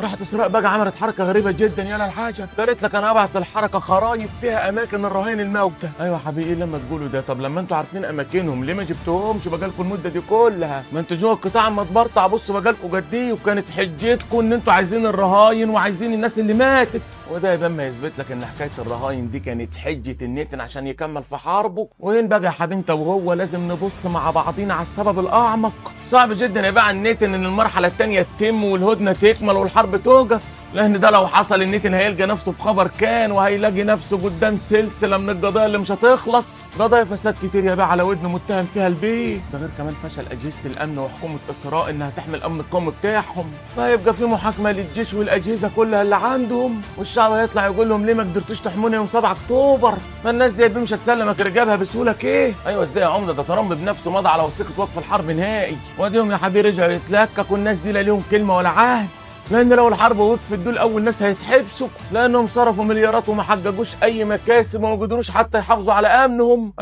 راحت اسراء بقى عملت حركة غريبة جدا يا الحاجة، قالت لك انا ابعت للحركة خرايط فيها اماكن الرهائن الموتى. ايوه يا حبيبي ايه لما تقولوا ده؟ طب لما انتوا عارفين اماكنهم ليه ما جبتوهمش بقالكم المدة دي كلها؟ ما انتوا جوه القطاع اما تبرطع بصوا بقالكم قد ايه، وكانت حجتكم ان انتوا عايزين الرهاين وعايزين الناس اللي ماتت. وده يبان ما يثبت لك ان حكاية الرهاين دي كانت حجه النتن عشان يكمل في حربه. وين بقى يا حبيبي انت وهو لازم نبص مع بعضينا على السبب الاعمق. صعب جدا يا بقى النتن ان المرحلة الثانية تتم والهدنه تكمل والحرب توقف، لان ده لو حصل النتن هيلقى نفسه في خبر كان، وهيلاقي نفسه قدام سلسلة من القضايا اللي مش هتخلص. قضايا فساد كتير يا بقى على ودنه متهم فيها البيه، ده غير كمان فشل اجهزة الامن وحكومة اسراء انها تحمي الامن القومي بتاعهم، فهيبقى في محاكمة للجيش والاجهزة كلها اللي عندهم، والشعب هيطلع يقول لهم ليه ما قدرتوش تحموني يوم 7 اكتوبر؟ فالناس دي مش هتسلمك رجابها بسهولة كده. ايوه ازاي يا عمده؟ ده ترامب بنفسه مضى على وثيقة وقف الحرب نهائي، واديهم يا حبيبي رجعوا يتلككوا. الناس دي لا ليهم كلمة ولا عهد، لان لو الحرب وقفت دول اول ناس هيتحبسوا، لانهم صرفوا مليارات وما حققوش اي مكاسب وما قدروش حتى يحافظوا على امنهم.